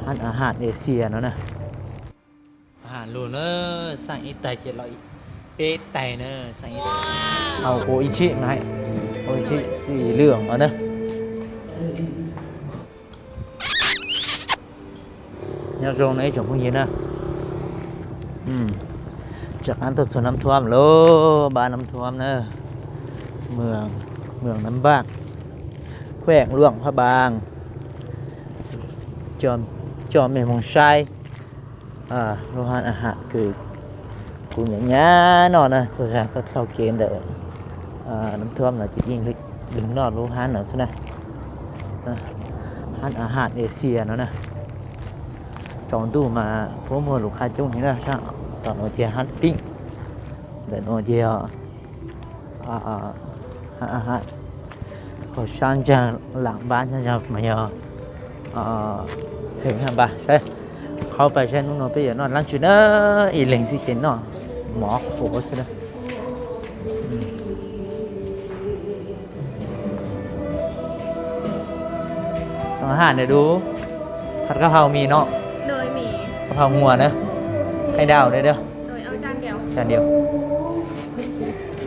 Hab a has Asia no na. Has lug na, xaj ib taig ces los peb taig na, xaj ib taig. Au, ua ib tshib na, ua ib tshib xij lwj no na. Nyob zoo na ib tsoom phooj ywg na. Tseem qab tuaj txug Nab Thuam lauj, npab Nab Thuam na. Mường, mường Nam Bắc, huyện Luông Phra Bang, cho, cho mẹ Hmoob saib. Lub hab a has kws kuv nyav nyav noj na, txhua zag tuaj dlhau kev ntawm Nab Thuam no ces yeej leeg noj lub hab no xwb na. Hab a has Asia no na. Tsaus ntuj mas puab muag lus qha coob heev na, tom nuav ces hab pib, ntawm nuav ces yog hab, hab, hab sab ntsaag lam npab ntsaag mas yog heev hab npab saib. Qhov pais saib hnub no peb yuav noj dlaab tsi na, ib leeg xwb ces noj mov qhuav xwb na. Song hab ne du,ผัดกะเพรามีเนาะ กะเพรางัวนะ ไข่ดาวด้วยเด้อ จานเดียว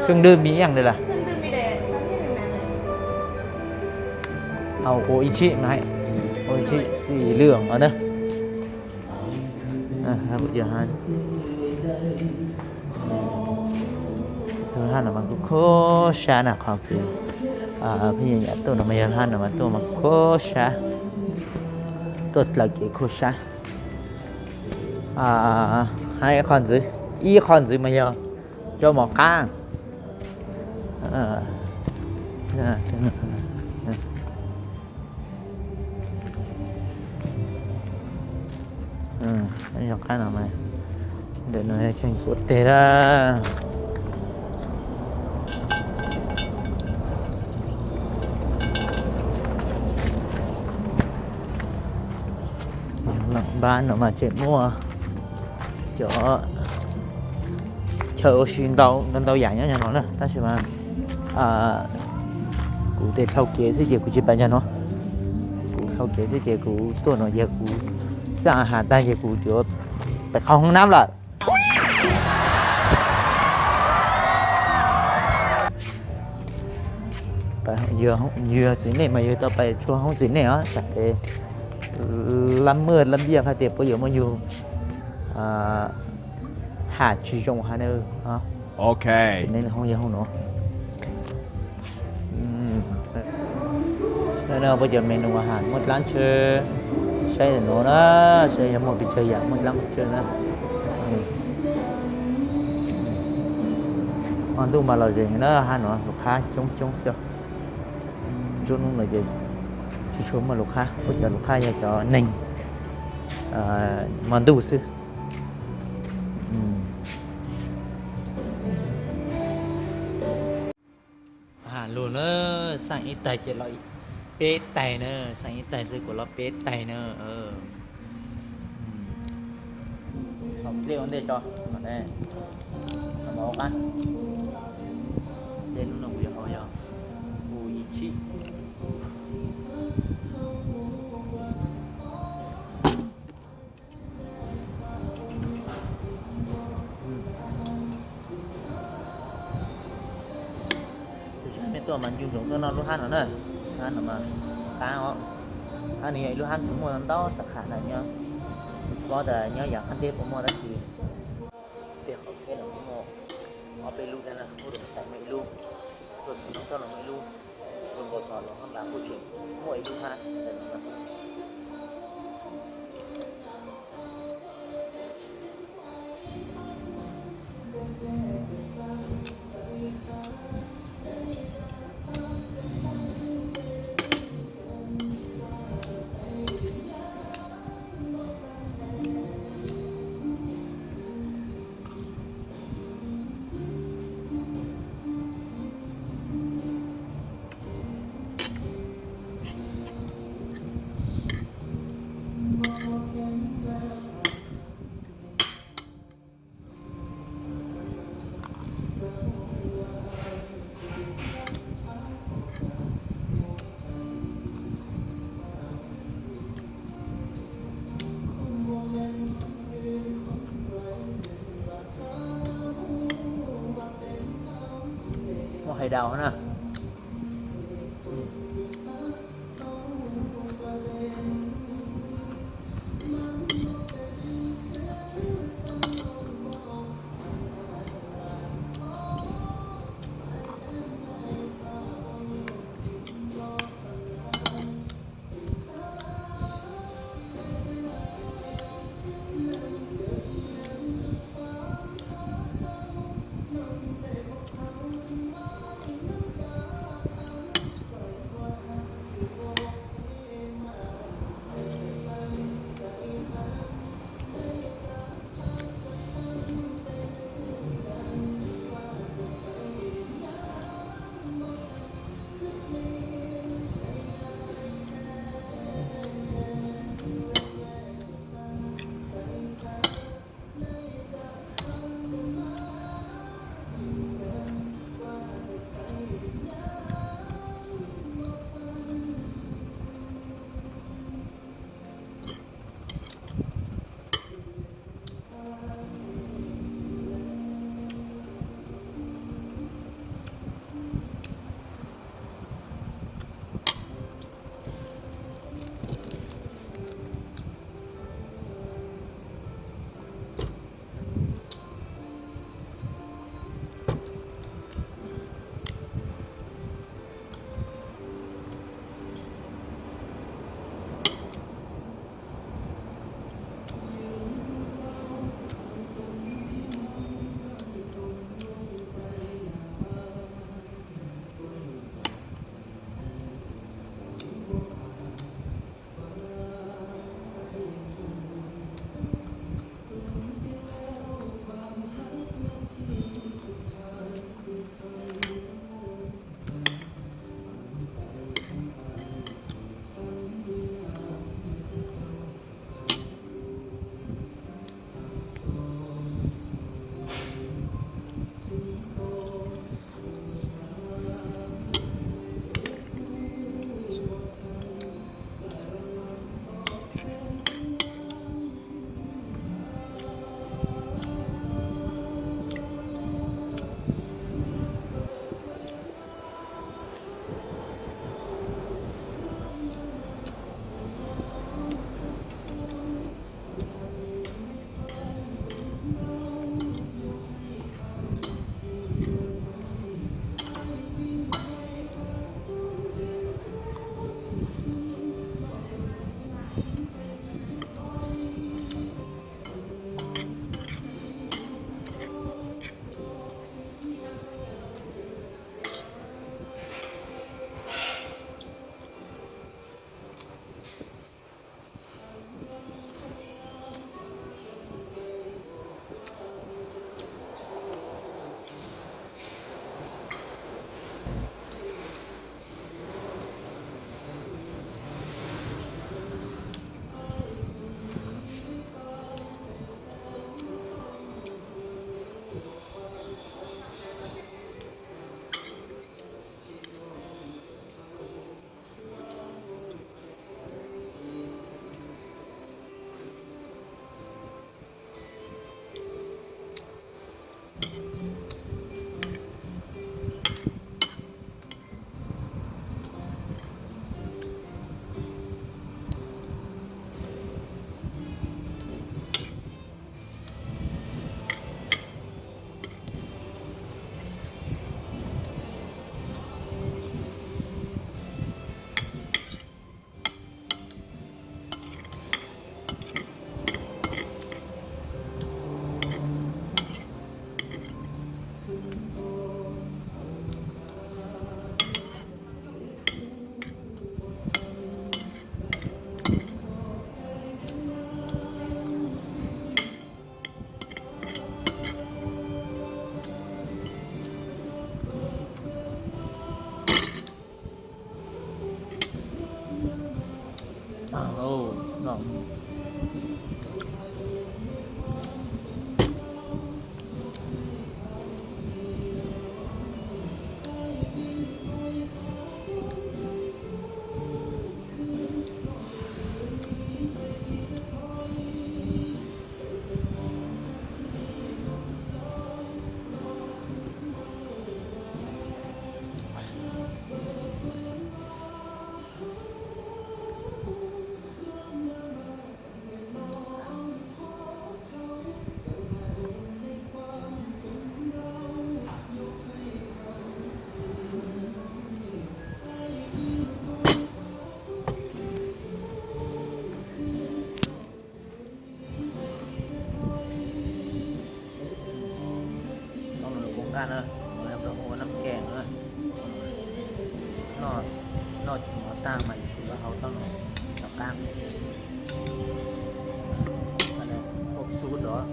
เครื่องดื่มมีอย่างเดียวล่ะ เอาโออิชิมาให้ โออิชิสีเหลืองเอาเนอะ Hab no mas kuj khuab sab na, qhov kws peb yam tuaj no mas yog hab no mas tuaj mas khuab sab, tuaj dlhau kev khuab sab. Hab ib qho ntxiv, ib qho ntxiv mas yog rau mov qab. Yog qab no mas ntawm no tseem ntxuav teg lawm. Npab no mas tseem muaj cov chaw ua si ntau ntau yam nyob no na, tab sis mas kuv tes dlhau kev xwb ces kuv tsis pais ntawm no. Kuv dlhau kev xwb ces kuv tuaj no ces kuv xaj has tag ces kuv yuav pais qhov hoob nab lawm. Yug txiv nej mas yug tau pais txhua hoob txiv nej os, tsam ces lab maj lab npiaj hais tias puab yuav muaj yug ham tsis zoo hab na. Ok, txiv nej hoob yog hoob no. Puab cov menu has muaj dlaab tsi, saib nuav na, saib yog muaj pes tsawg yam muaj dlaab tsi na. Hmo ntuj mas lom zem na, hab nuav lug qhab coob coob xwb. Nruab nub no ces tsis tshua muaj lug qhab, puab cov lug qhab yog cov neeg hmo ntuj xwb. Has lug na, xaj ib taig ces los peb taig na, xaj ib taig xwb kuv los peb taig na. Haus dlej ua ntej tso, dlej hnub no kuv yuav haus yog ua ib tshib. Tus tsav mej tuaj mas ncu ntsoov tuaj noj lub hab no na. Hab no mas qab os. Hab no yog ib lub hab kws muaj ntau sab qham na nyob. Kuv tsis paub tas nyob yav qab teb puas muaj tab sis tej qhov teb no muaj ob peb lub thiab na, muaj Roo Xais muaj ib lub, tuaj txog Nab Thoj no muaj ib lub, tuaj nkaus tom no hab npab kuj tseem muaj ib lub hab. Daus na. Noj, noj mov tag mas yuav tsum yuav haus tau no, cov qab, hauv xub rov.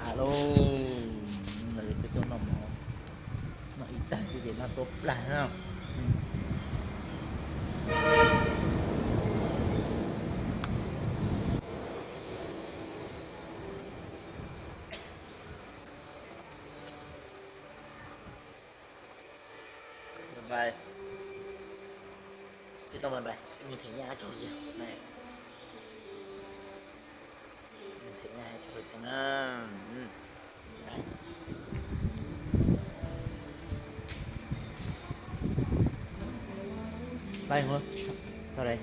Tas lauj, peb tuaj noj mov, noj ib tag xwb ces noj tuaj plag na. Bye bye. Tsis tau bye bye, mus them nyab tso kiag. Mus them nyab tso kiag na. Bye, tau đây.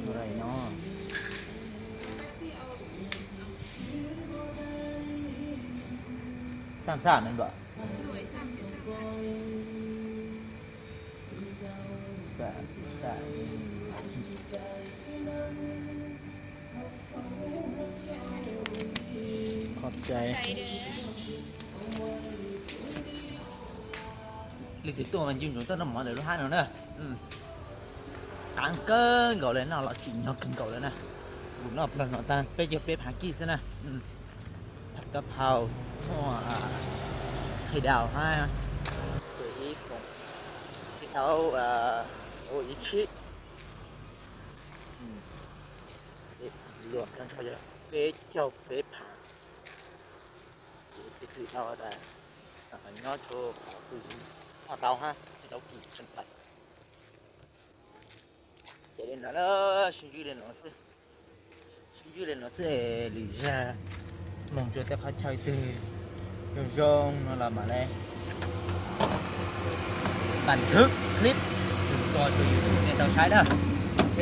Tau đây no. Xam xam men bă. Xam xam. Qhov cai. Leej twg tuaj mas nco ntsoov tuaj noj mov ntawm lub hab no na. Qab kawg nkaus li, noj los tsim nyog kawg nkaus li na. Kuv noj plawg no tag peb caug peb phav kij xwb na. Phav kab phau, muaj qhwj daus hab, ib khoom, ib thaub ua ib tshib. Luag kab ntsho yog peb caug peb phav. Ces piv txwv dhau tas nyob tshuav qhov twg noj tau hab, tsis tau kim tseem pais. Ces li ntawd na, sib ntsib li no xwb. Sib ntsib li no xwb, lwm zag mloog tsua tej qhov chaw twg zoo zoo no los mam li pab khwv clip tso rau YouTube nej tau saib na. Ok.